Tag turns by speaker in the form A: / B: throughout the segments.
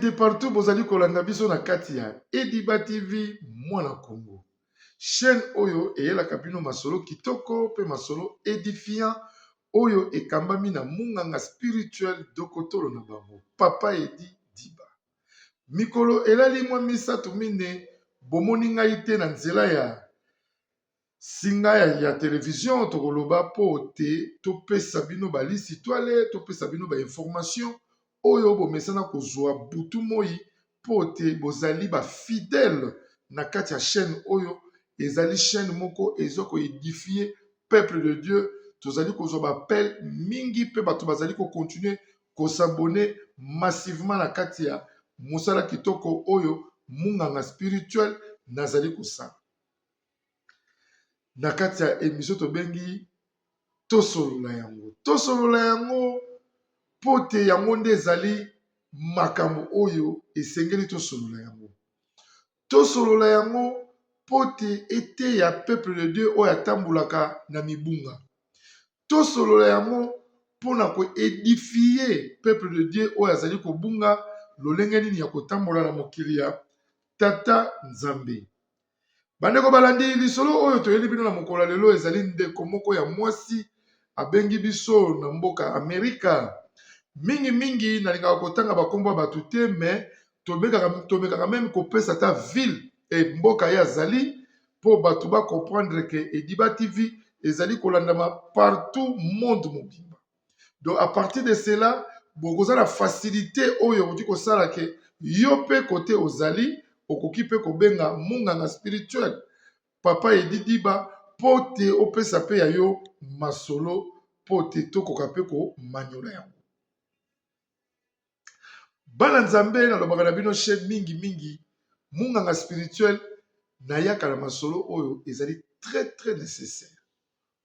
A: De partout bozali kolanda biso na kati ya Ediba TV Mwana Congo. Chaîne oyo eyelaka bino masolo kitoko pe masolo edifiant oyo ekambami na munganga spirituel dokotolo na bango Papa Edi Diba. Mikolo elali mwa misato mine bomoni ngai te na nzela ya singa ya television, tokoloba mpo te topesa bino ba lisitwale, topesa bino ba information oyo bomesana kozwa butu moi, mpo te bozali ba fidèle na kati ya chaîne oyo. Ezali chaîne moko eza koédifier peuple de Dieu. Tozali kozwa ba appel mingi mpe bato bazali kocontinuer kos'abonner massivement na kati ya mosala kitoko oyo munganga spirituel nazali kosala na kati ya émission tobengi Tosolola yango. Tosolola yango mpo te yango nde ezali makambo oyo esengeli tosolola yango. Tosolola yango mpo te eteya peuple de Dieu oyo atambolaka na mibunga. Tosolola yango mpona koédifier peuple de Dieu oyo azali kobunga lolenge nini ya kotambola na mokili ya Tata Nzambe. Bandeko balandi, lisolo oyo toyeli bino na mokolo ya lelo ezali ndeko moko ya mwasi abengi biso na mboka Amerika. Mingimingi nalingaka kotanga bakombo ya bato te, mais tomekaka même kopesa ata ville e mboka ye azali mpo bato bacomprendre ke Ediba TV ezali kolandama partout monde mobimba. Donc à partir de cela, bokoza na facilité oyo okoki kosala ke yo mpe kote ozali okoki mpe kobenga munganga spirituel Papa Edi Diba mpo te opesa mpe ya yo masolo mpo te tokoka mpe komanyola yango. Bana Nzambe, nalobaka na bino chaîne mingi mingi, munganga spirituel nayaka na masolo oyo ezali très très nécessaire,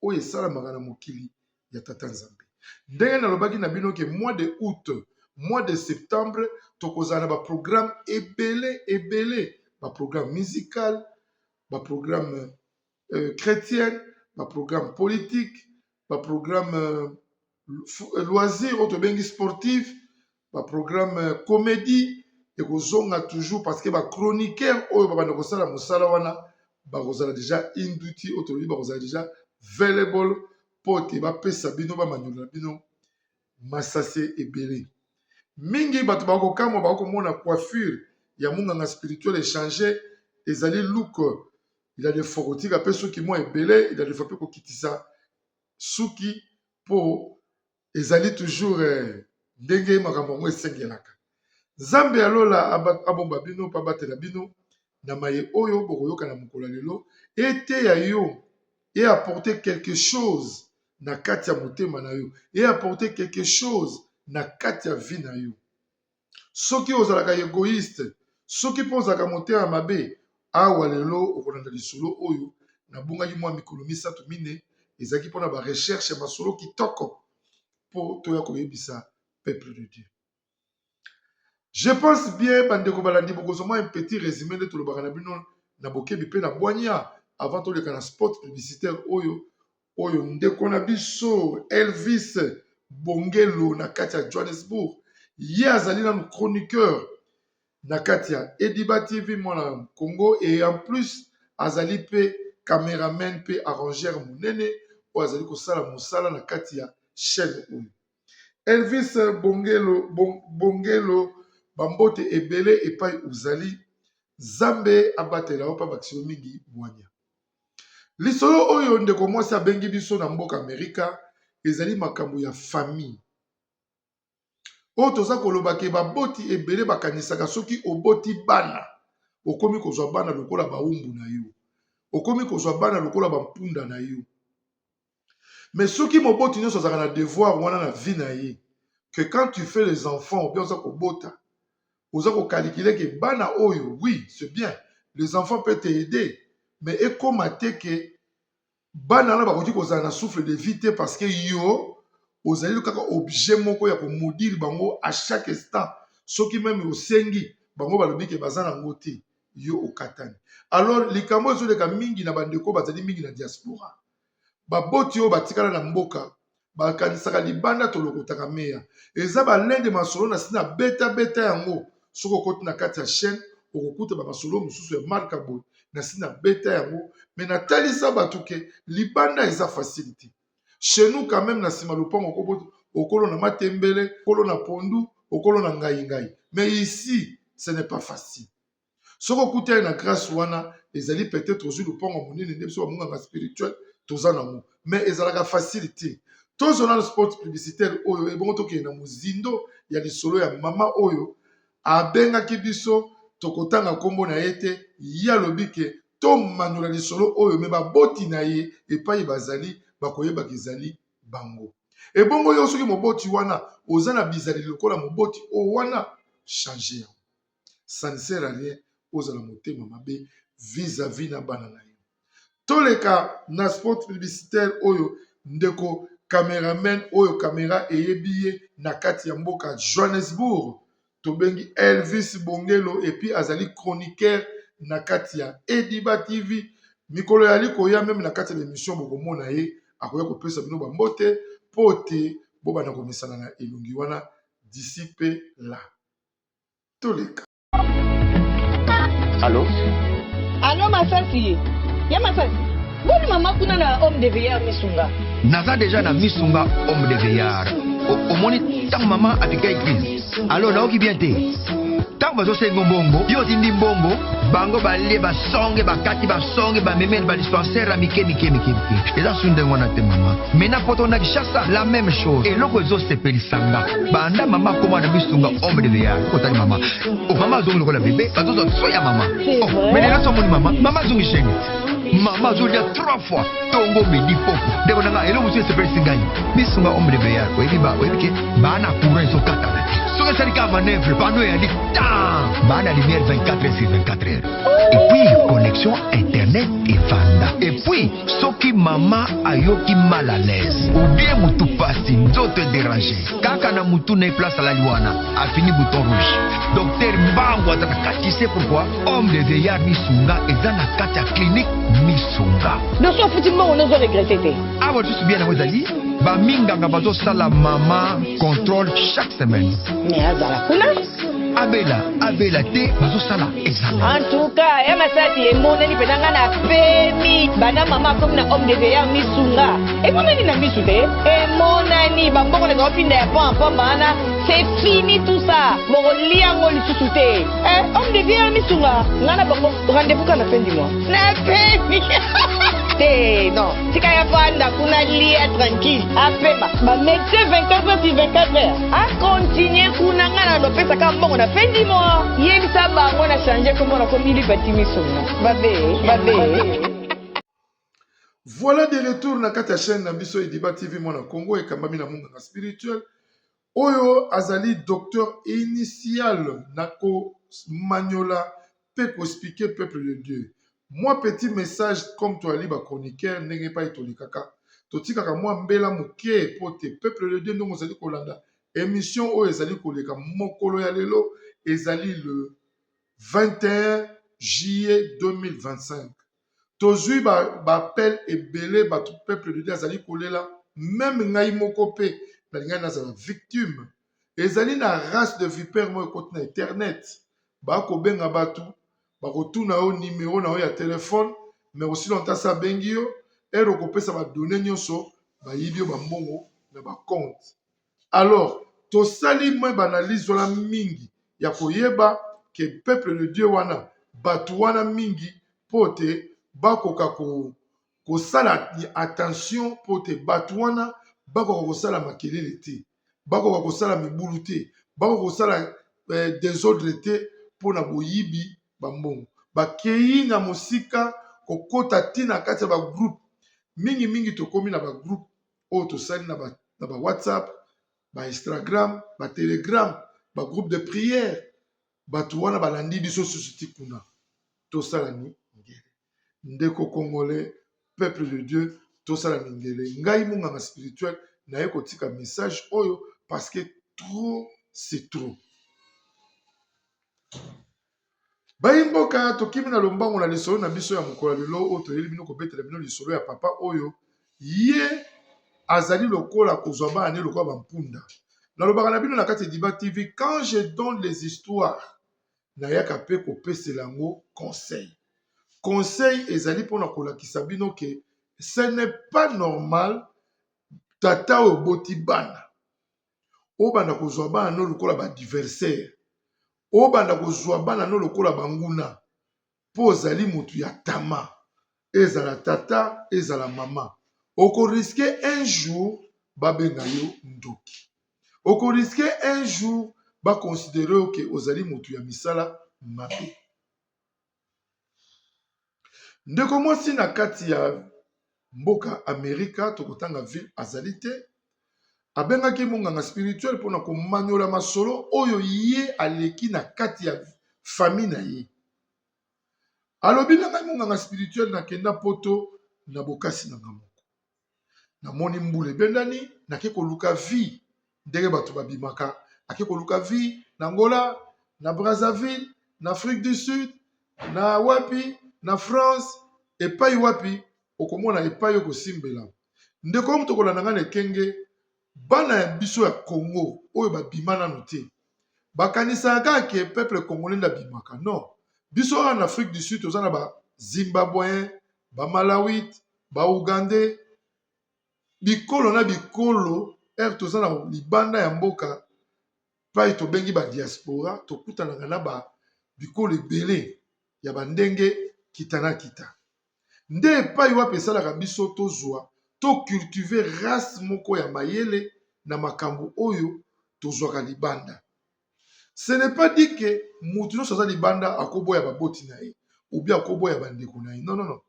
A: oyo esalamaka na mokili ya Tata Nzambe. Ndenge nalobaki na bino ke mois de août, mois de septembre, tokozala na baprogramme ebele ebele, baprogramme musical, baprogramme chrétienne, baprogramme politique, baprogramme loisir oyo tobengi sportif, baprogramme comédie ekozonga toujours, parce que bachroniqueur oyo babanda kosala mosala wana bakozala déjà induti, oyo tolobi bakozala déjà available mpo te bapesa bino, bamanyola na bino masase ebele mingi. Bato bakokamwa, bakomona coiffure ya monganga spirituel échange, ezali look. Il a des fois kotika mpe suki mwa ebele, il a des fois mpe kokitisa suki, mpo ezali toujours ndenge makambo yango esengelaka. Nzambe ya lola abomba bino mpe abatela bino na maye oyo bokoyoka na mokolo ya lelo, eteya yo, e apporter quelque chose na kati ya motema na yo, e apporter quelque chose na kati ya vie na yo. Soki ozalaka égoïste, soki mpe ozalaka motema mabe, awa lelo okolanda lisolo oyo. Nabungaki mwa mikolo 3 4, ezalaki mpona barecherche ya masolo kitoko mpo toya koyebisa peuple de Dieu. Je pense bien, bandeko balandi, bokozwa mwa un petit résumé nde tolobaka na bino na bokebi mpe na bwanya avant toleka na spot publicitaire oyo ndeko na biso Elvis Bongelo na kati ya Johannesburg. Ye azali nanu chroniqueur na kati ya Ediba TV Mwana Congo, et en plus azali mpe cameraman mpe arrangeur monene oyo azali kosala mosala na kati ya chaîne oyo. Elvis Bongelo, Bongelo, bambote ebele epai ozali. Nzambe abatela yo mpe abakisi yo mingi bwanya. Lisolo oyo ndeko mwasi abengi biso na mboka Amerika ezali makambo ya famille oyo toza koloba ke baboti ebele bakanisaka soki oboti bana, okomi kozwa bana lokola bawumbu na yo, okomi kozwa bana lokola bampunda na yo. Mais soki moboti nyonso azalaka na devoir wana na vie na ye, que quand tu fais les enfants ou bien oza kobota, oza kocalculer ke bana oyo, oui, c'est bien, les enfants peut t'aider, mais ekóma te ke bana wana bakoki kozala na souffle de vie te, parce que yo ozali kaka objet moko ya komaudire bango à chaque instant. Soki même osengi bango, balobi ke baza nango te, yo okatani. Alors likambo ezoleka mingi na bandeko bazali mingi na diaspora, baboti oyo batikala na mboka bakanisaka libanda tolokotaka meya. Eza balende masolo na si na betabeta yango. Soki okoti na kati ya chaîne, okokuta bamasolo mosusu ya marka boye nasi nabeta yango, me natalisa bato ke libanda eza facile te. Chez nous quand même, na nsima lopango okolona matembele, okolona pondu, okolona ngai ngai, mais ici ce n'est pas facile. Soki okutani na grâce wana, ezali peut-être ozwi lopango monene nde biso bamonganga spirituel toza nango, mais ezalaka facile te. Tozona na spot publicitaire oyo, ebongo tokende na mozindo ya lisolo ya mama oyo abengaki biso. Tokotanga nkombo na ye te. Ye alobi ke tomanola lisolo oyo, me baboti na ye epai bazali bakoyebaka ezali bango. Ebongo yo, soki moboti wana oza na bizaleli lokola moboti oyo wana, change yango. Ça ne sert à rien ozala motema mabe vis-à-vis na bana na yo. Toleka na spot publicitaire oyo. Ndeko cameraman oyo kamera eyebi ye na kati ya mboka Johannesburg, tobengi Elvis Bongelo, et puis azali chroniqueur na kati ya Ediba TV. Mikolo yali koya, même na kati ya l'émission, bokomona ye akoya kopesa bino bambote mpo te bobanda komesana na elongi wana. D'ici mpe la, toleka.
B: Allo?
C: Allo, Masasi ya Masasi, boni mama kuna na home de vieillard Misunga?
B: Naza déjà na Misunga home de vieillard. Omoni ntango mama apika crise, alors naoki bien te. Ntango bazosenga mbongo, yo otindi mbongo, bango balie basonge, bakati basonge, bamemeli badispensaire ya mike mike mike mike. Eza su ndenge wana te, mama. Mena poto na Kinshasa, la même chose. Eloko ezosepelisa nga, banda mama akoma na Misunga home de vieillard, otali mama, oh, mama azongi lokola bebe, bazozwa so ya mama. Oh, mais lelo so omoni mama, mama azongi shenge, mama azolia trois fois, tongo, midi, poko. Ndeko na nga, eloko mosusu esepelisi ngai, Misunga home de vieillard, oyebi ba oyebi ke baa na courant ezokatana te. Soki esali kaka manœuvre, panneau eyali tan, baa na lumière 24 heures sur 24 heures, et puis connexion internet evanda. Et puis soki mama ayoki mal à l'aise ou bien mutu pasi, nzoto edérange, kaka na mutu na ye, place alali wana, afini bouton rouge, docteur mbangu aza na kati. C'est pourquoi home de vieillard Misunga eza na kati ya clinique Misunga.
C: Donc so ofuti mbongo, nozo regretter te.
B: Awa lisusu bien yango ezali, baminganga bazosala mama contrôle chaque semaine.
C: Mais azala kuna.
B: Abela, abela te, bazosala examen.
C: En tout cas, ya Masasi, emonani mpenza nga na pemi. Banda mama akomi na home de vieillard Misunga, emonani na misu te, emonani bambongo na pinda ya pamba wana, c'est fini tout ça, bokolia yango lisusu te. Eh, home de vieillard Misunga, nga na bango rendez-vous kaka na fin du mois. Na pemi te, non, tika ya vanda kuna, lia tranquille, apema, bamédecin 24 heures sur 24 heures, acontinue kuna. Nga na lopesaka mbongo na fin du mois. Yebisa bango na change kombo, na komi Lipati Misunga. Babe babe.
A: Voilà, de retour na kati ya chaîne na biso Ediba TV Mwana Congo, ekambami na monganga spirituel oyo azali docteur initial na komanyola mpe koexpliquer peuple de Dieu. Mwa petit message, comme toyali bachroniqueur, ndenge epai tolikaka, totikaka mwa mbela moke po te peuple de Dieu, ndenge ozali kolanda émission oyo ezali koleka mokolo ya lelo, ezali le 21 juillet 2025. Tozwi baappel ebele, bato peuple de Dieu azali kolela, même ngai moko mpe nalingai nazala victime. Ezali na race de vipère moko ekoti na internet, bakobenga bato, bakotuna yo nimero na yo ya telefone, mais aussi longtemps sa abengi yo, ere okopesa badonnées nyonso, bayibi yo bambongo na bacompte. Alors tosali mwa baanalyse wana mingi ya koyeba ke peuple de Dieu wana, bato wana mingi, mpo te bakoka kosala attention, mpo te bato wana bakoka kosala makelele te, bakoka kosala mibulu te, bakoka kosala désordre te mpona boyibi bambongo. Bakei na mosika kokota ntina kati ya bagroupe mingimingi. Tokómi na bagroupe oyo tosali na ba WhatsApp, ba Instagram, baTelegram, bagroupe de prière. Bato wana balandi biso susu ti kuna. Tosala ni ngele, ndeko congolais, peuple de Dieu, tosala mingele. Ngai monganga spirituel naye kotika message oyo parce que trop c'est trop. Bayi mboka, tokimi na lombango na lisolo na biso ya mokolo ya lelo oyo toyeli bino, kobetela bino lisolo ya papa oyo ye azali lokola kozwa bana ne lokola bampunda. Nalobaka na bino na kati ya Diba TV, quand je donne les histoires. Nayaka pe kopesela yango conseil. Conseil ezali pona kolakisa bino ke ce n'est pas normal tata oyo oboti bana obanda kozwa bana no lokola ba adversaire, obanda kozwa bana no lokola banguna mpo ozali motu ya tama, ezala tata ezala mama, oko risque un jour babenga yo ndoki, oko risque un jour ba considere yo ke ozali motu ya misala mabe. Ndeko mwasi na kati ya mboka Amerika, tokotanga ville azali te, abengaki monganga spirituel mpo na komanyola masolo oyo ye aleki na kati ya famille na ye. Alobi na ngai monganga spirituel, nakenda poto na bokasi na ngai moko, namoni mbula ebendani, nake koluka vie ndenge bato babimaka, ake koluka vie na Angola, na Brazzaville, na Afrique du Sud, na wapi, na France, epai wapi okomona epai okosimbela. Ndeko oyo moto okolanda ngai na ekenge, bana ya biso ya Congo oyo babima nanu te, bakanisaka kaka ke peuple congolais nde abimaka. Non, biso awa na Afrique du Sud toza na ba Zimbabweens, ba Malawite, ba Ougandais, bikolo na bikolo. Ere toza na libanda ya mboka pai tobengi ba diaspora, tokutanaka na ba bikolo ebele ya bandenge kita na kita. Nde epai wapi esalaka biso tozwa to cultiver race moko ya mayele na makambo oyo tozwaka libanda. Ce n'est pas dit que mutu nyonso aza libanda akoboya baboti na ye ou bien akoboya bandeko na ye. Non, non, non.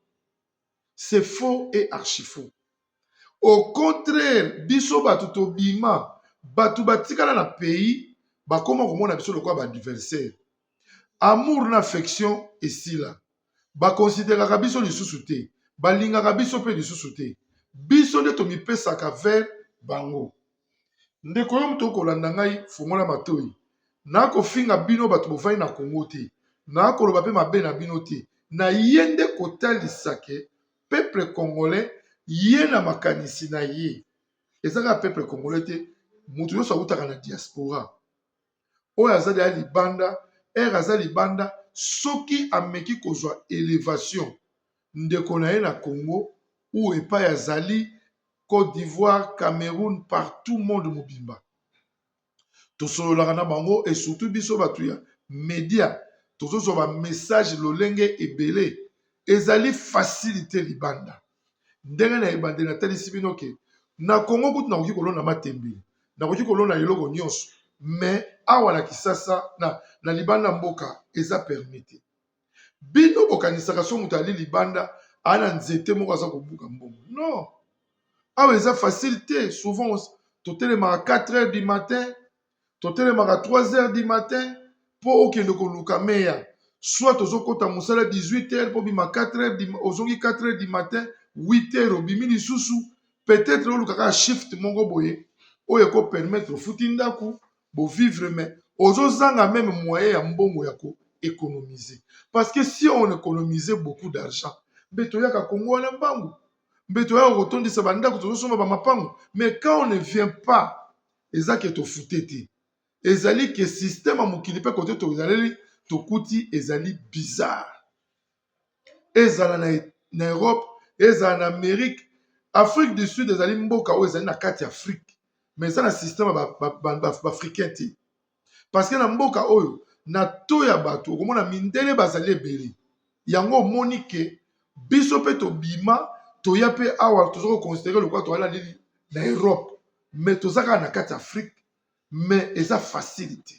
A: C'est faux et archi faux. Au contraire, biso bato tobima, bato batikala na pays, bakoma komona biso lokola ba adversaire. Amour na affection esila. Bakonsideraka biso lisusu te, balingaka biso mpe lisusu te. Biso nde tomipesaka vers bango. Ndeko yo moto okolanda ngai, fongola matoyi. Nakofinga bino bato bofandi na Congo te, nakoloba mpe mabe na bino te. Na ye nde kotalisa ke peuple congolais ye na makanisi na ye. Eza kaka peuple congolais te, moto nyonso awutaka na diaspora. Oyo aza deja libanda, heure aza libanda, soki ameki kozwa elevation ndeko na ye na Congo ou epai azali, Cote d'Ivoire, Cameroun, partout monde mobimba, tosololaka na bango et surtout biso bato ya media tozozwa ba message lolenge ebele. Ezali facile te libanda. Ndenge na ebandeli natalisi bino ke na Congo kutu nakoki kolona matembele, nakoki kolona eloko nyonso, mais awa na Kisasa na libanda mboka eza permis te. Bino bokanisaka so moto ali libanda aa na nzete moko aza kobuka mbongo. Non, awa eza facile te. Souvent totelemaka 4 heures du matin, totelemaka 3 heures du matin mpo okende koluka meya. Soit tozokota mosala 18 heures mpo obima 4 heures du, ozongi 4 heures du matin, 8 heures obimi lisusu. Peut-être oluka kaka shift moko boye oyo ekopermettre ofuti ndako bovivre, mais ozozanga meme moyen ya mbongo ya ko économiser. Parce que si on économisait beaucoup d'argent, mbe toyaka Congo wana mbangu, mbe toyaka kotondisa bandako, tozosomba bamapango. Mais quand on ne vient pas, eza ke tofute te, ezali ke système ya mokili mpe kote tozaleli tokuti ezali bizarre. Ezala na Europe, ezala na Amérique, Afrique du Sud ezali mboka oyo ezali na kati ya Afrique, mais eza na système ya ba-africain te. Parce que na mboka oyo na to ya bato okomona mindele bazali ebele. Yango omoni ke biso mpe tobima toya mpe awa toza koconsidere lokola toyali na nini na Europe, mais toza kaka na kati ya Afrique, mais eza facile te.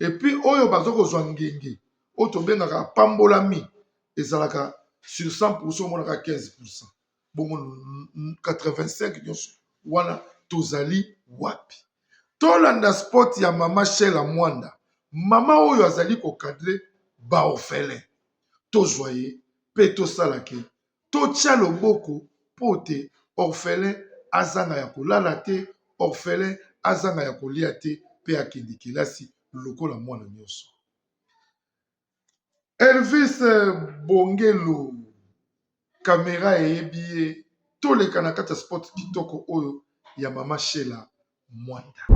A: Et puis oyo baza kozwa ngenge oyo tobengaka pambolami ezalaka sur 100% omonaka 15%, bongo 85 nyonso wana tozali wapi? Tolanda spot ya mama Shela Mwanda, mama oyo azali kokadre ba orphelin. Tozwa ye mpe tosala ke totia loboko mpo te orphelin azanga ya kolala te, orphelin azanga ya kolia te, mpe akende kelasi lokola mwana nyonso. Elvis Bongelo, kamera eyebi ye. Toleka na kati ya spot kitoko oyo ya mama Shela Mwanda.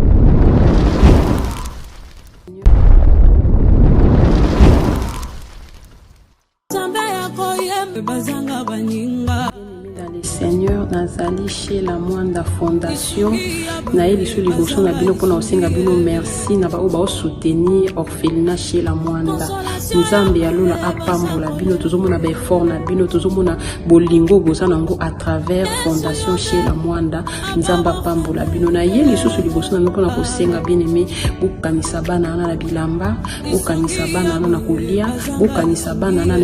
D: Bazanga baninga.
E: Dans le Seigneur, nazali chez la Mwanda Fondation. Naye lisu liboso na bino mpona kosenga bino merci na baoyo baosoutenir orphelinat chez la Mwanda. Nzambe ya lola apambola bino, tozomona ba effort na bino, tozomona bolingo boza nango à travers Fondation chez la Mwanda. Nzambe apambola bino. Naye lisusu liboso na bino mpona kosenga bien aimé, bokanisa bana wana na bilamba, bokanisa bana wana na kolia, bokanisa bana wana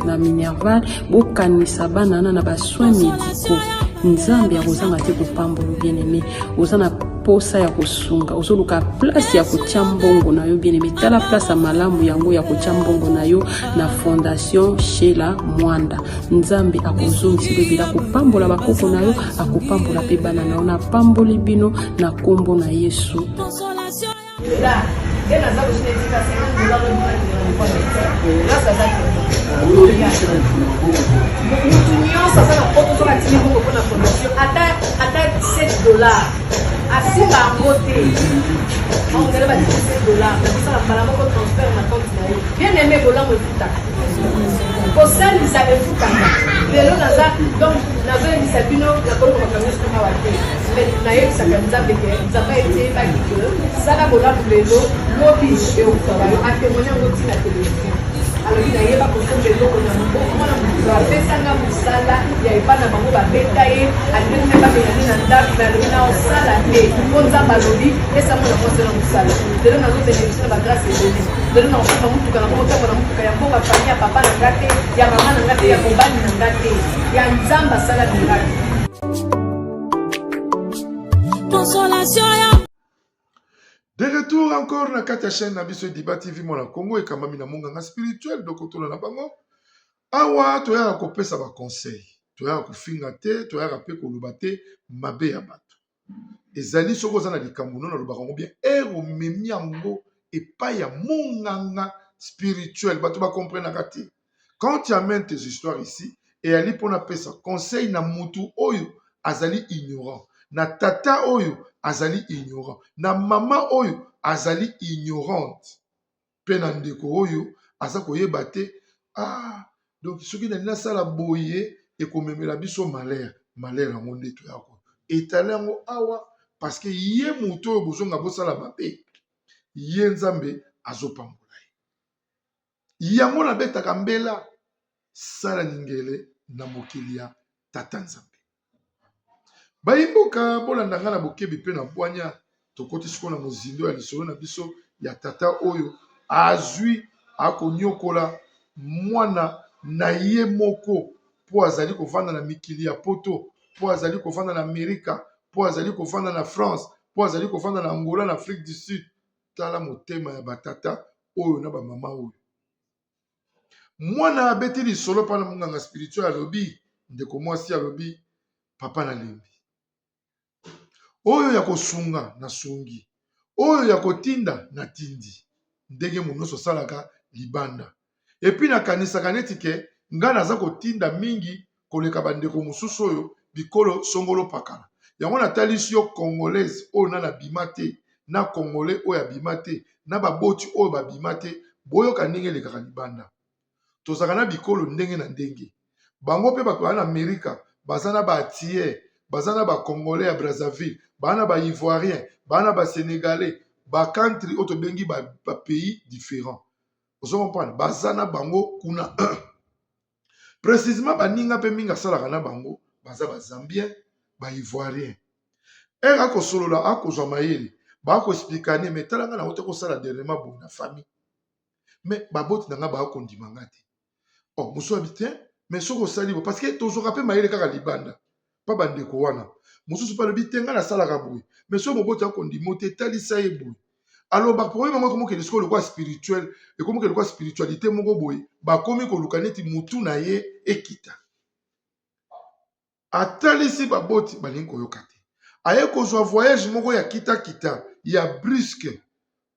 E: na minerval, bokanisa bana wana na basoins médicaux. Nzambe akozanga te kopambola. Bien aimé, oza na posa ya kosunga, ozoluka place ya kotia mbongo na yo, bien aimé, tala place ya malamu yango ya kotia mbongo na yo na Fondation Shela Mwanda. Nzambe akozongisa ebele, akopambola bakoko na yo, akopambola mpe bana na yo. Napamboli bino na nkombo na Yesu.
C: Nde naza kosina esika 50 $ grâce aza mutu nyonso aza na poto. Soki atindi mbongo mpona fondation, ata 7 $, asimba yango te. Ongele batindi 7 $, nakosala mbala moko transfert na compte na ye. Bien aimé, bolamu efutaka, kosalisa efutaka. Lelo naza, donc nazoyebisa bino, nakoloba makambo nyonso awa te, mais nayebisaka Nzambe ke Nzambe ayebaki ke sala bolamu lelo, lobi eokutaka yo. Atémoigne yango ntina télévision, alobi nayeba kosomba eloko na maboko. Mwana motu apesanga mosala ya epai na bango, babeta ye, alingaki mpe babengani na ndako, me alobi na osala te mpo Nzambe alobi pesa mwana mwasi na mosala. Lelo nazobénéficie na bagrâce ebele. Lelo na kosomba motuka na bongo, ntango na motuka ya mboka, famille ya papa na nga te, ya mama na nga te, ya mobali na nga te, ya Nzambe asala miracle.
D: Consolation ya
A: De retour encore na kati ya chaîne na biso Diba TV Mwana Congo, ekambami na monganga spirituel Dokotola na bango. Awa toyaka kopesa baconseil, toyaka kofinga te, toyaka mpe koloba te mabe ya bato. Ezali soki oza na likambo no, nalobaka yango bien ere omemi yango epai ya monganga spirituel. Bato bakomprenaka te. Quand tu amènes tes histoires ici, eyali mpona pesa conseil na mutu oyo azali ignorant, na tata oyo azali ignorant, na mama oyo azali ignorante, mpe na ndeko oyo aza koyeba te. Ah, donc soki nali nasala boye, ekomemela biso malheur. Malheur yango nde toya etala yango awa, parce que ye moto oyo bozonga bosala mabe, ye Nzambe azopambola ye. Yango nabetaka mbela, sala ningele na mokili ya tata Nzambe. Bayimboka, bolanda ngai na bokebi mpe na bwanya. Tokoti sikoyo na mozindo ya lisolo na biso ya tata oyo azwi akonyokola mwana na ye moko mpo azali kovanda na mikili ya poto, mpo azali kovanda na Amerika, mpo azali kovanda na France, mpo azali kovanda na Angola, na Afrique du Sud. Tala motema ya batata oyo na bamama oyo. Mwana abeti lisolo mpa na monganga spirituel, alobi, ndeko mwasi alobi: "Papa, nalembi. Oyo ya kosunga nasungi, oyo ya kotinda natindi, ndenge moto nyonso asalaka libanda. Et puis nakanisaka neti ke ngai naza kotinda mingi koleka bandeko mosusu oyo bikolo songolo pakala. Yango natalisi yo Congolaise oyo nana abima te, na Congolais oyo abima te, na baboti oyo babima te. Boyoka ndenge elekaka libanda. Tozalaka na bikolo ndenge na ndenge. Bango mpe bato baza na Amerika, baza na baantillais, baza na Bacongolais ya Brazzaville, baza na Baivoirien, baza na Basénégalais, bacountry oyo tobengi bapays différent. Ozo comprendre? Baza na bango kuna précisément. Baninga mpe mingi asalaka na bango baza Bazambien, Baivoirien. Ere akosolola, akozwa mayele, bakoexpliquer: mais tala, nga nango te kosala dernièrement boye na famille, mais baboti na nga bakondima nga te. Oh, mosusu abi te, mais soki osali bo, parce que tozwaka mpe mayele kaka libanda mpa bandeko wana. Mosusu mpe alobi te, nga nasalaka boye, mais soki moboti akondima te, etalisa ye boye. Alors baproblème yango ekomokende sikoyo lokwa spirituel, ekomokende lokwa spiritualité moko boye. Bakomi koluka neti mutu na ye ekita. Atalisi baboti, balingi koyoka te. Aye kozwa voyage moko ya kitakita ya brusque,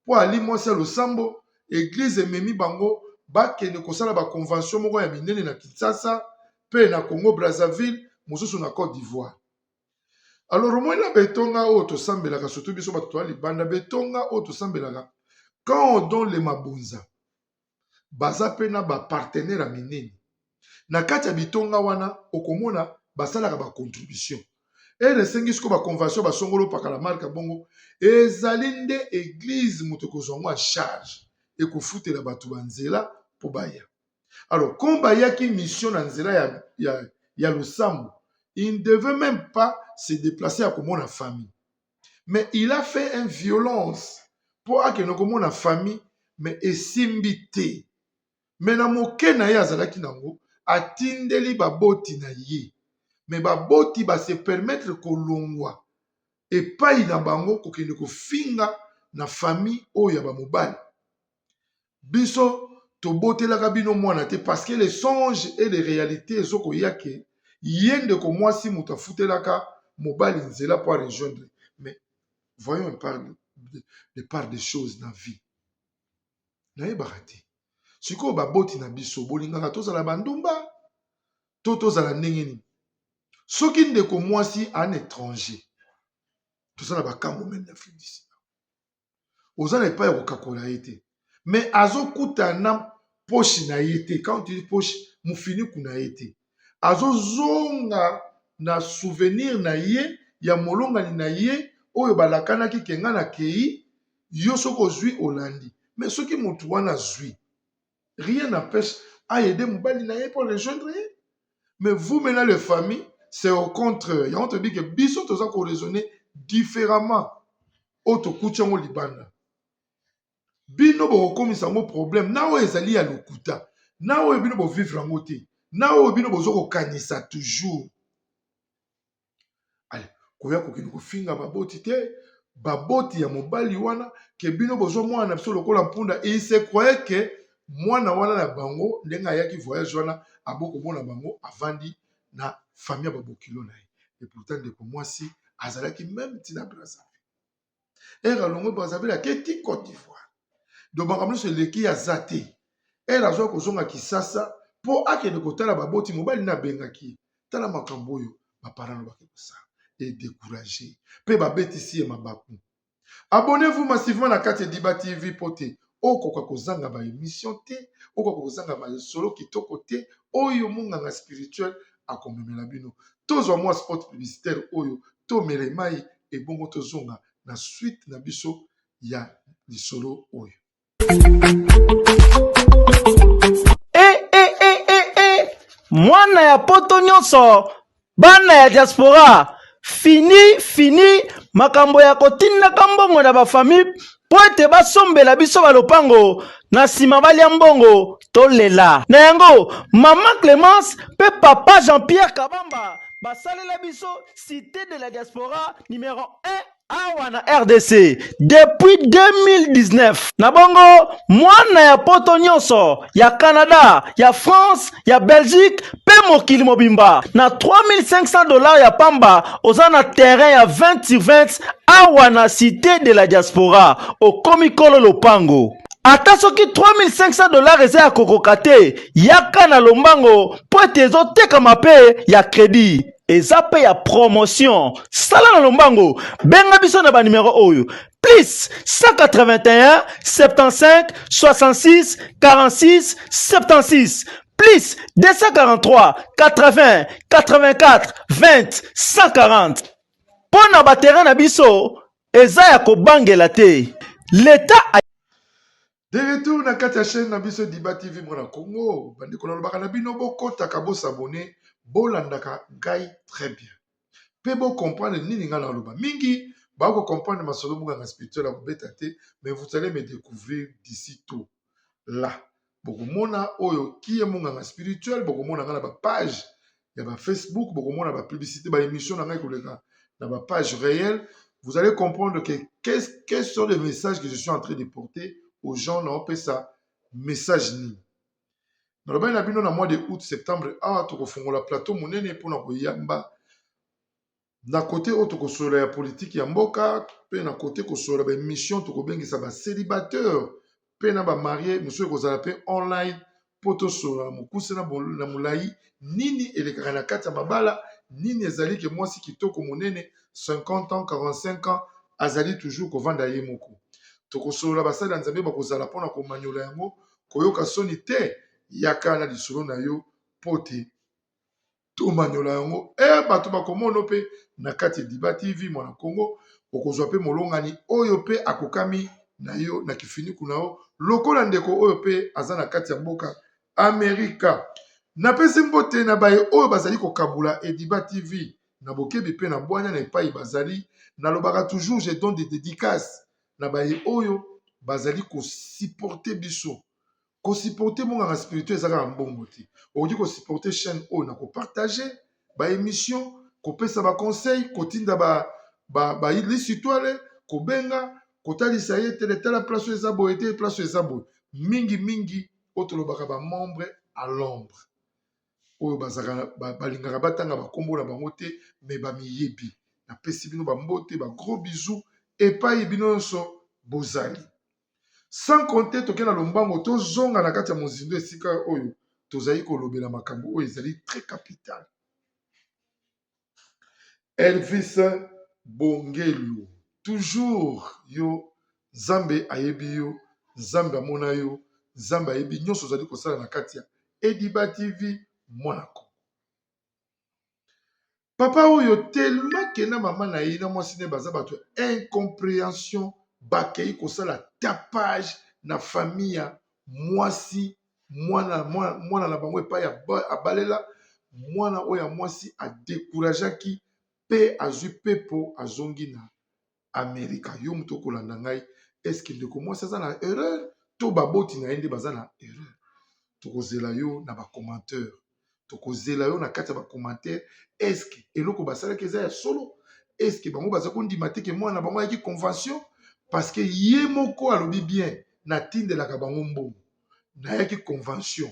A: mpo ali mwasi ya losambo. Église ememi bango bakende kosala baconvention moko ya minene na Kinshasa mpe na Congo Brazzaville, mosusu na Côte d'Ivoire. Alors omoni na betonga oyo tosambelaka, surtout biso bato toya libanda, betonga oyo tosambelaka, quand on donne le mabonza, baza mpe na bapartenaire ya minene. Na kati ya bitonga wana okomona basalaka ba contribution. Ere esengi sikoyo ba convention basongolo pakala marka bongo ezali nde eglise moto ekozwa yango en charge ekofutela bato ba nzela mpo baya. Alors comme bayaki mission na nzela ya losambo, il ne devait même pas se déplacer ya komona famille. Mais il a fait une violence mpo akende komona famille, mais esimbi te. Mais na moke na ye azalaki nango, atindeli baboti na ye. Mais baboti ba se permettre kolongwa epai na bango kokende kofinga na famille oyo ya bamobali. Biso tobotelaka bino mwana te parce que les songes et les réalités ezokoya ke ye ndeko mwasi moto afutelaka mobali nzela po rejoindre. Mais voyons un part de part des choses na vie. Nayebaka te. Sikoyo baboti na biso bolingaka tozala bandumba to tozala ndenge nini? Soki ndeko mwasi an étranger, tozala bakambo meme na Afrique du Sud. Oza na epai ya kokakola ye te, mais azokuta na poche na ye te. Quand tu dis poche, mofiniku na ye te, azozonga na souvenir na ye ya molongani na ye oyo balakanaki ke nga nakei, yo soki ozwi olandi. Mais soki motu wana azwi, rien n'empêche aider mobali na ye pour rejoindre ye. Mais vous maintenant les familles, c'est au contraire. Yango toyebi ke biso toza koraisonner différemment. Oyo tokuti yango libanda, bino bokokomisa yango problème na oyo ezali ya lokuta, na oyo bino bovivre yango te, na oyo bino boza kokanisa toujours. Ale koya kokende kofinga baboti te, baboti ya mobali wana ke bino bozwa mwana na biso lokola mpunda. Et il se croyait ke mwana wana na bango, ndenge ayaki voyage wana, abokomona bango avandi na famille ya babokilo na ye. Et pourtant ndeko mwasi azalaki même ntina Brazzaville. Ere alongwe Brazzaville, aketi Côte d'Ivoire. Donc makambo nyonso eleki, aza te. Ere azwa kozonga Kisasa mpo akende kotala baboti mobali na abengaki ye. Tala makambo oyo baparent bake kosala, edécourage mpe babetisi ye mabaku. Abonnez-vous massivement na kati ya Diba TV mpo te okoka kozanga ba émission te, okoka kozanga masolo kitoko te oyo monganga spirituel akomemela bino. Tozwa mwa spot publicitaire oyo, tomele mai, ebongo tozonga na suite na biso ya lisolo oyo.
F: E, e, e, e, e. Mwana ya poto nyonso, bana ya diaspora, fini fini makambo ya kotindaka mbongo na bafamille mpo ete basombela biso balopango, na nsima balia mbongo, tolela na yango. Mama Clémence mpe papa Jean-Pierre Kabamba basalela biso Cité de la Diaspora numéro 1 awa na RDC depuis 2019. Na bongo mwana ya poto nyonso, ya Canada, ya France, ya Belgique mpe mokili mobimba, na 3500 $ ya pamba oza na terrain ya 20 sur 20 awa na Cité de la Diaspora. Okomi kolo lopango. Ata soki 3500 $ eza ya kokoka te, yaka na lombango mpo ete ezotekama mpe ya crédit, eza mpe ya promotion. Sala na lombango, benga biso na banimero oyo: plus 181 75 66 46 76, plus 243 80 84 20 140. Mpo na baterrain na biso eza ya kobangela te, leta.
A: De retour na kati ya chaîne na biso Diba TV Mwana Congo. Bandeko, nalobaka na bino, bokotaka, bosabone, bolandaka ngai très bien mpe bocomprendre nini ngai naloba. Mingi bakocomprendre masolo monganga spirituel akobeta te, mais vous allez me découvrir d'ici tout là. Bokomona oyo kie monganga spirituel, bokomona ngai na bapage ya bafacebook, bokomona bapublicité, baémission na ngai koleka na bapage réelle. Vous allez comprendre que quels sont les messages que je suis en train de porter aux gens. Naopesa message nini? Nalobaki na bino, na mois de août, septembre awa, tokofongola plateau monene mpona koyamba na kote oyo tokosolola ya politike ya mboka, mpe na kote kosolola baémission, tokobengisa bacélibataire mpe na bamarie mosusu. Ekozala mpe online mpo tosolola na mokuse na molai nini elekaka na kati ya mabala, nini ezali ke mwasi kitoko monene, 50 ans, 45 ans, azali toujours kovanda ye moko. Tokosolola, basali ya Nzambe bakozala mpona komanyola yango. Koyoka soni te, yaka na lisolo na yo. mpo te tomanyola yango. E bato bakomono mpe na kati ya Ediba TV Mwana Kongo, okozwa mpe molongani oyo mpe akokami na yo na kifiniku na yo lokola ndeko oyo mpe aza na kati ya mboka Amerika. Napesi mbote na baye oyo bazali kokabula Ediba TV na bokebi mpe na bwanya na epai bazali. Nalobaka toujours, je donne des dédicaces na baye oyo bazali kosupporte biso. Kosupporte monganga spirituel eza kaka mbongo te. Okoki kosupporte chaîne oyo na kopartage baémission, kopesa baconseil, kotinda balisitwale, kobenga, kotalisa ye tele tala place oyo eza boye te, place oyo eza boye. Mingi mingi oyo tolobaka bamembre à l'ombre oyo bazalaka balingaka batanga bakombo na bango te, me bamiyebi. Napesi bino bambote, bagros bisous epai bino nyonso bozali. Sans compter, toke na lombango, tozonga na kati ya mozindo esika oyo tozali kolobela makambo oyo ezali très capital. Elvis Bongelu, toujours yo, Nzambe ayebi yo, Nzambe amona yo, Nzambe ayebi nyonso ozali kosala na kati ya Ediba TV Mwana Kongo. Papa oyo, tellement ke na mama na ye na mwasi ne baza bato ya incompréhension, bakei kosala tapage na famille ya mwasi mwana, mwana na bango epai abalela. Mwana oyo ya mwasi adécourageaki mpe azwi pepo, azongi na Amerika. Yo moto okolanda ngai, eske ndeko mwasi aza na erreur to baboti na ye nde baza na erreur? Tokozela yo na bacommentaire, tokozela yo na kati ya bacommentaire. Eske eloko basalaki eza ya solo? Eske bango baza kondima te ke mwana na bango ayaki convention? Parce que ye moko alobi bien: natindelaka bango mbongo, nayaki convention.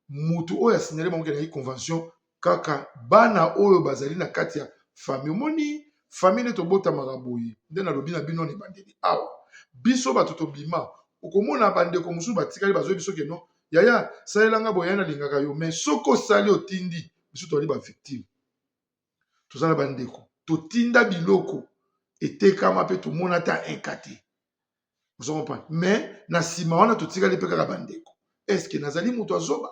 A: Mutu oyo asignale bango ke nayaki convention, kaka bana oyo bazali na kati ya famille. Omoni famille nde tobotamaka boye, nde nalobi na bino na ebandeli awa. Biso bato tobima, okomona bandeko mosusu batikali, bazwi biso ke non, yaya, salelanga boye, yaya, nalingaka yo. Mais soki osali, otindi biso, tozali bavictime. Toza na bandeko totinda biloko, etekama mpe tomona ata inka te, ozo comprendre? Mais na nsima wana totikali mpe kaka bandeko. Est-ce nazali moto azoba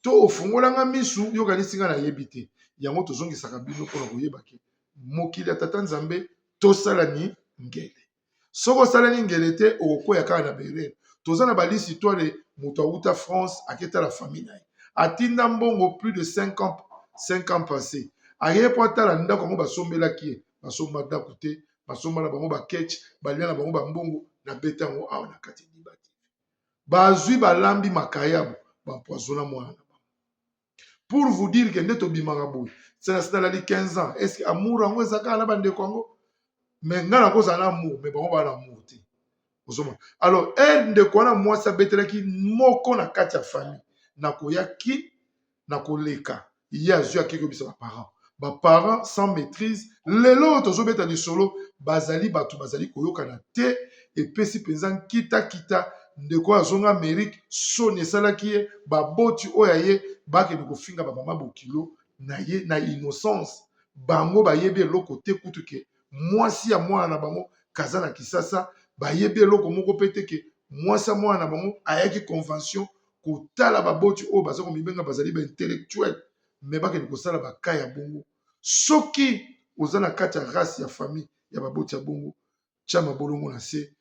A: to ofungolanga misu, yokanisi nga nayebi te? Yango tozongisaka bino mpona koyeba ke mokili ya tata Nzambe, tosala ni ngele. Soki osalani ngele te, okokwea kaka na berere. Toza na balisi toile, moto awuta France, aketala famille na ye, atinda mbongo plus de 5 ans, 5 ans passé, aye mpo atala ndako yango basombelaki ye. Basomba ndako te, basomba na bango baketch, balia na bango bambongo. Na beta yango awa na kati ya Ediba TV. Bazwi, balambi makayabo, baempoisonna mwana na bango. Pour vous dire ke nde tobimaka boye, nalali 15 ans. Est ce que amour yango eza kaka na bandeko yango? Mais ngai nakozala na amour, mais bango baa na amour te, ozomona? Alors ere ndeko wana mwasi abetelaki moko na kati ya famille, nakoyaki na koleka ye, azwi, akeki koyebisa baparent, baparent sans maîtrise. Lelo oyo tozobeta lisolo, bazali bato bazali koyokana te. Epesi mpenza nkitakita. Ndeko oyo azonga Amérique, soni esalaki ye. Baboti oyo aye bakende kofinga bamama bokilo na ye na innocence. Bango bayebi eloko te, kutu ke mwasi ya mwana na bango kaza na Kisasa. Bayebi eloko moko mpe te ke mwasi ya mwana na bango ayaki convention kotala baboti oyo baza komibenga bazali baintellectuel, me bakende kosala baka ya bongo. Soki oza na kati ya race ya famille ya baboti ya bongo, tia mabolongo na se,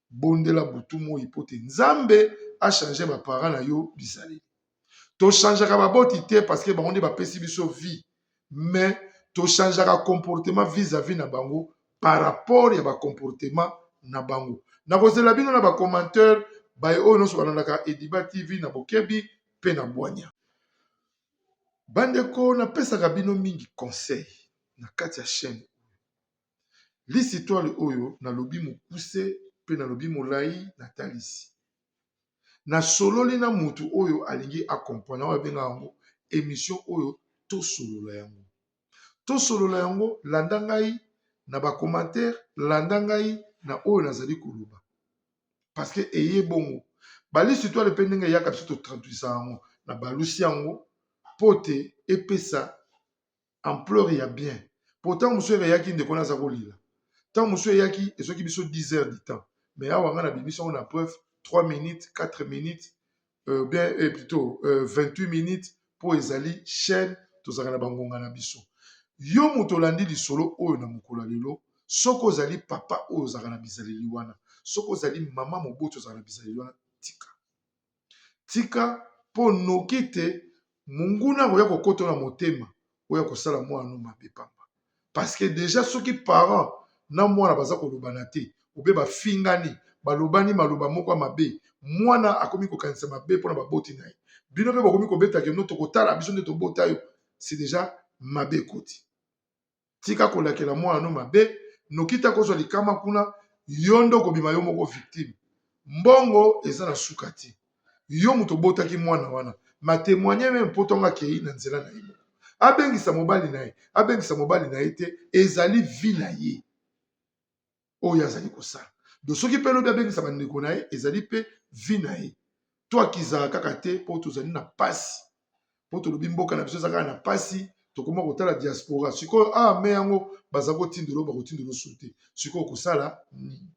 A: bondela butu moi po te Nzambe achange baparent na yo bizaleli. Tochangeaka baboti te, parce que bango nde bapesi biso vie, mais tochangeaka comportement vis-à-vis na bango, par rapport ya bacomportement na bango. Nakozela bino na bacommentaire, baye oyo nyonso balandaka Ediba TV na bokebi mpe na bwanya. Bandeko, napesaka bino mingi conseil na kati ya chaîne lisitwale oyo. Nalobi mokuse mpe nalobi molai, natalisi, nasololi na mutu oyo alingi acomprendre. Oyo abengaka yango émission oyo, tosolola yango, tosolola yango. Landa ngai na bacommentaire, landa ngai na oyo nazali koloba, parce que eye bongo balisitwale mpe ndenge eyaka, biso totraduisa yango na balusi yango mpo te epesa ampleur ya bien. Po ntango mosusu ere eyaki, ndeko naza kolela, ntango mosusu eyaki, ezwaki biso 10 heures du temps, mais awa ngai nabimisi yango na preuve 3 minutes, 4 minutes, bien plutôt 28 minutes. mpo ezali chaîne tozalaka na bangonga na biso. Yo moto olandi lisolo oyo na mokolo ya lelo, soki ozali papa oyo ozalaka na bizaleli wana, soki ozali mama moboti ozalaka na bizaleli wana, tika. Tika mpo noki te monguna akoya kokota na motema oyo akosala mwana no mabe pamba. Parce que dejà soki parent na mwana baza kolobana te, obe bafingani, balobani maloba moko ya mabe, mwana akomi kokanisa mabe mpona baboti na ye. Bino mpe bokomi kobeta ke no tokotala biso nde tobota yo, c'est dejà mabe ekoti. Tika kolakela mwana no mabe, noki te akozwa likama kuna, yo nde okobima yo moko victime. Mbongo eza na suka te. Yo moto obotaki mwana wana, ma temoigne meme mpo ntango akei na nzela na ye moko. Abengisa mobali na ye, abengisa mobali na ye te, ezali vie na ye oyo azali kosala. Donc soki mpe lobi abengisa bandeko na ye, ezali mpe vie na ye. To akizaka kaka te mpo tozali na pasi, mpo tolobi mboka na biso eza kaka na pasi, tokoma kotala diaspora. Sikoyo awa me yango baza kotindelo, bakotindelo su te. Sikoyo kosala nini?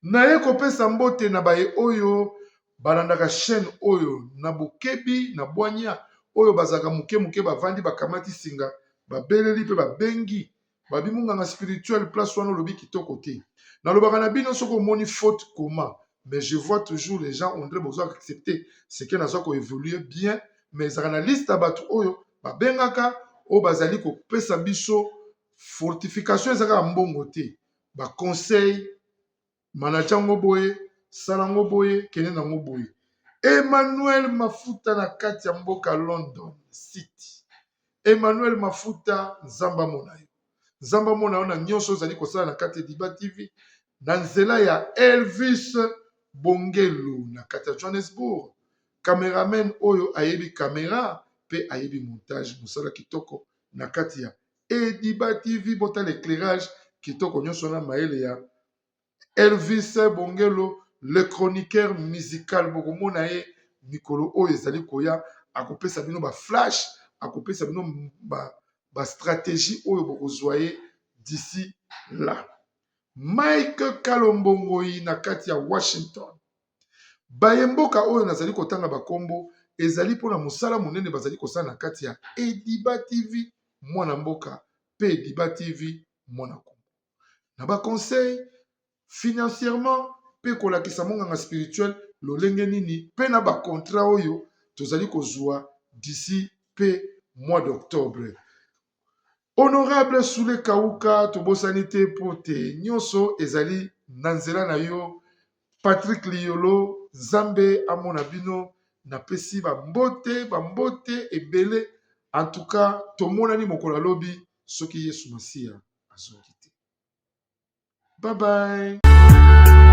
A: Naye kopesa mbote na baye oyo balandaka chaîne oyo na bokebi na bwanya, oyo bazalaka moke moke, bavandi bakamati singa, babeleli mpe babengi babi munganga spirituel place wana olobi kitoko te. Nalobaka na bino soki omoni faute comment, mais je vois toujours les gens on dirait bozo accepter ce que naza ko évoluer bien, mais ezalaka na liste ya bato oyo babengaka oyo bazali kopesa biso fortification. Eza kaka mbongo te, ba conseil manager yango boye, sala yango boye, kende nango boye. Emmanuel Mafuta na kati ya mboka London City. Emmanuel Mafuta, Nzambe amona yo. Nzambe amona yo na nyonso ozali kosala na kati ya Diba TV na nzela ya Elvis Bongelo na kati ya Johannesburg. Cameraman oyo ayebi camera pe ayebi montage, mosala kitoko na kati ya Ediba TV. Botala éclairage kitoko nyonso na mayele ya Elvis Bongelo, le chroniqueur musical. Bokomona ye mikolo oyo ezali koya, akopesa bino ba flash, akopesa bino ba stratégie oyo bokozwa ye d'ici là. Mike Kalombongoi na kati ya Washington. Baye mboka oyo nazali kotanga bakombo ezali mpona mosala monene bazali kosala na kati ya Ediba TV mwana mboka mpe Ediba TV mwana Kongo. Na ba conseil financièrement mpe kolakisa monganga spirituel lolenge nini mpe na ba contrat oyo tozali kozwa d'ici mpe mois d'octobre. Honorable Soule Kauka, tobosani te mpo te nyonso ezali na nzela na yo. Patrick Liyolo, Nzambe amona bino, napesi ba mbote, ba mbote ebele. En tout cas, tomonani mokolo ya lobi soki Yesu Masiya azongi te. Bye bye.